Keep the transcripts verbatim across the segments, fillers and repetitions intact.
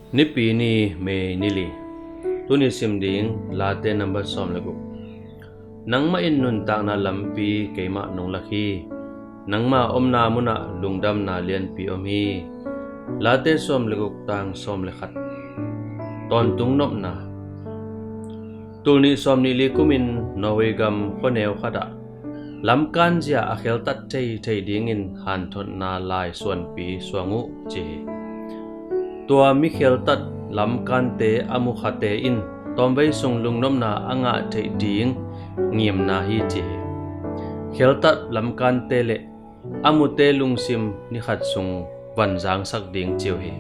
Nipi ni, May ni li. Tuni sim ding Late number sawm le guk. Nangmah in nuntakna lampi keimah nong lak hi. Nangma omna munah lungdamna lianpi om hi. Late sawm le guk, tang sawm le khat. Tawntung nopna. Tul nih sawm nih li kumin Norway gam khuaneu khatah lamkan zia a kheltat thei thei dingin hanthotna lai suanpi suang uh ci hi. Tua mi kheltat lamkante a mu khate in tawmvei sung lungnopna a ngah theih ding ngimna hi ci hi. Kheltat lamkante le a mute lungsim ni khat sung vanzangsak ding ci uh hi.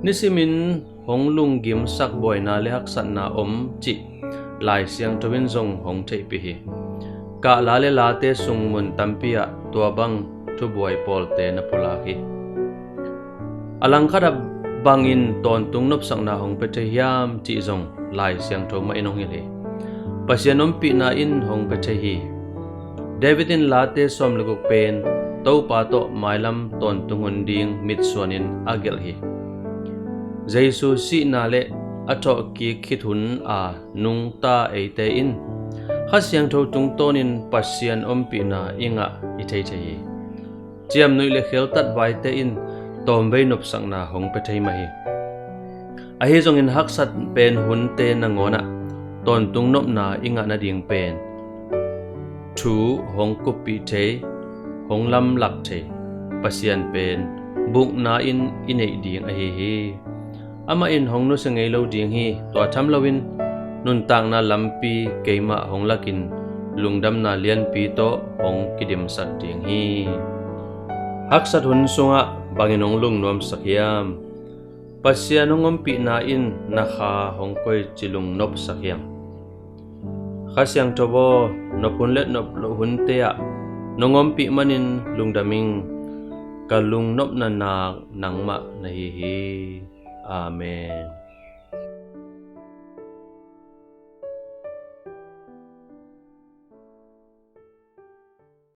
Nisimin hong lunggimsak buaina le haksatna om cih Lai Siangtho in zong hong theihpih hi. Kahla le Late sung mun tampi ah tua bang thubuai pawlte na pulak hi. A langkhat ah bangin tawntung nopsakna hong pia thei hiam cih zong Lai Siangtho mah in hong hilh hi. Pasian ompihna in hong pia thei hi. David in Late sawm le guk pen Topa tawh mailam tawntung hun ding mitsuanin a gelh hi. Jesu sihna le a thawhkik khit hun a nungta eite in Kha Siangtho tungtawnin Pasian ompihna i ngah i thei thei hi. Ciamnuih le kheltat vaite in tawmvei nopsakna hong pia thei mah hi. Ahi zongin haksat pen hunte nangawnah tawntung nopna i ngah nading pen thu hong kuppih thei, hong lamlak thei Pasian pen bukna in i neih ding ahi hi. Amah in hong nusia ngei lo ding hi. Tua tham loin nuntakna lampi keimah hong lakin lungdamna lianpi tawh hong kidimsak ding hi. Haksat hun sungah bangin hong lungnuamsak hiam? Pasian hong ompihna in na kha hong koici lungnopsak hiam? Kha Siangtho aw, nop hun le nop loh hunte ah nong ompih manin lungdam ing. Ka lungnopna nak nangmah na hi hi. Amen.